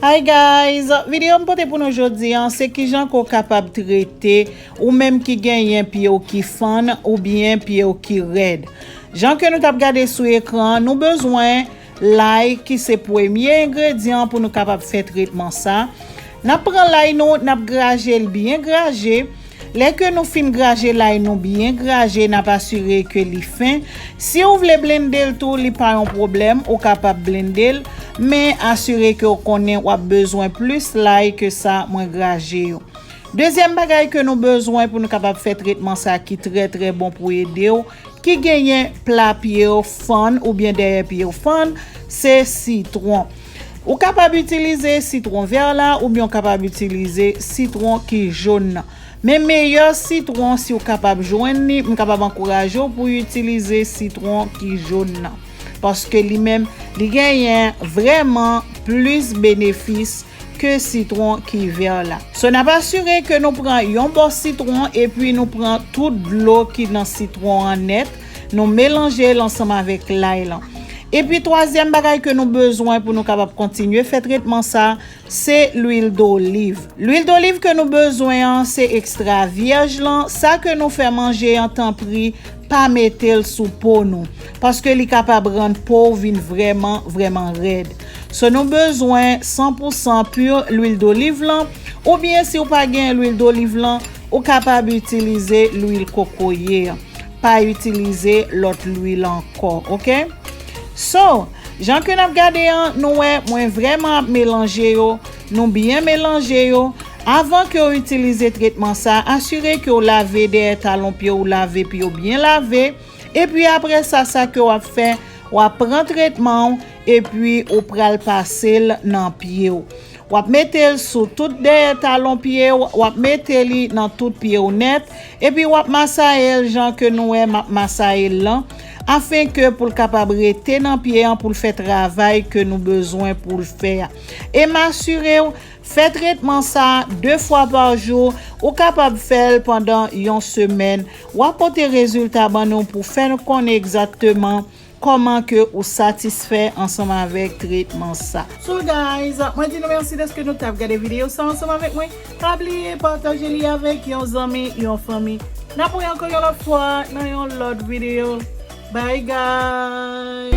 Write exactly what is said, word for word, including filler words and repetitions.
Hi guys, videyo m pote pou nou jodi an se kijan ke w kapab trete ou menm ki genyen pye w ki fann oubyen pye w ki rèd. Jan ke nou t ap gade sou ekran, nou bezwen lay ki se premye engredyan pou nou kapab fè tretman sa. N ap pran lay nou, n ap graje l byen graje. Lè ke nou fin graje lay nou byen graje, n ap asire ke li fen. Si w vle blende l tou, li pa yon pwoblèm, ou kapab blende l, men asire ke w konnen w ap bezwen plis lay ke sa mwen graje yo. Dezyèm bagay ke nou bezwen pou nou kapab fè tretman sa ki trè trè bon pou ede w, ki genyen pla pye w fann oubyen dèyè pye w fann, se sitwon. Ou kapab itilize sitwon vè la oubyen w kapab itilize sitwon ki jòn nan. Men meyè sitwon, si w kapab jwenn li, m kapab ankouraje w pou w itilize sitwon ki jòn nan. Paske li menm, li genyen vrèman plis benefis ke sitwon ki vè la. So, n ap asire ke nou pran yon bò sitwon epi nou pran tout dlo ki nan sitwon an nèt, nou melanje l ansanm avèk lay lan. Epi twazyèm bagay ke nou bezwen pou nou kapab kontinye fè tretman sa, se lwil doliv. Lwil doliv ke nou bezwen an, se ekstra vyèj lan. Sa ke nou fè manje an, tanpri, pa mete l sou po nou, paske li kapab rann po w vin vrèman, vrèman rèd. So, nou bezwen san pou san pur lwil doliv lan, oubyen si w pa gen lwil doliv lan, ou kapab itilize lwil kokoye an. Pa itilize lòt lwil ankò, oke? So, jan ke n ap gade an, nou wè mwen vrèman ap melanje yo, nou byen melanje yo. Avan ke w itilize tretman sa, asire ke w lave dèyè talon pye w, lave pye w byen lave. Epi apre sa, sa ke w ap fè, w ap pran tretman w, epi ou pral pase l nan pye w. W ap mete l sou tout dèyè talon pye w, w ap mete li nan tout pye w nèt, epi w ap masaye l jan ke nou wè m ap masaye l lan, afenke pou l kapab rete nan pye an pou l fè travay ke nou bezwen pou l fè a. E m asire w, fè tretman sa de fwa pa jou, ou kapab fè l pandan yon semèn. W ap pote rezilta ban nou pou fè nou konnen egzakteman kòman ke ou satisfè ansanm avèk tretman sa. So guys, mwen di nou mèsi dèske nou t ap gade videyo sa ansanm avèk mwen. Pa bliye pataje li avèk yon zanmi, yon fanmi. N ap wè ankò yon lòt fwa nan yon lòt videyo. Bye guys.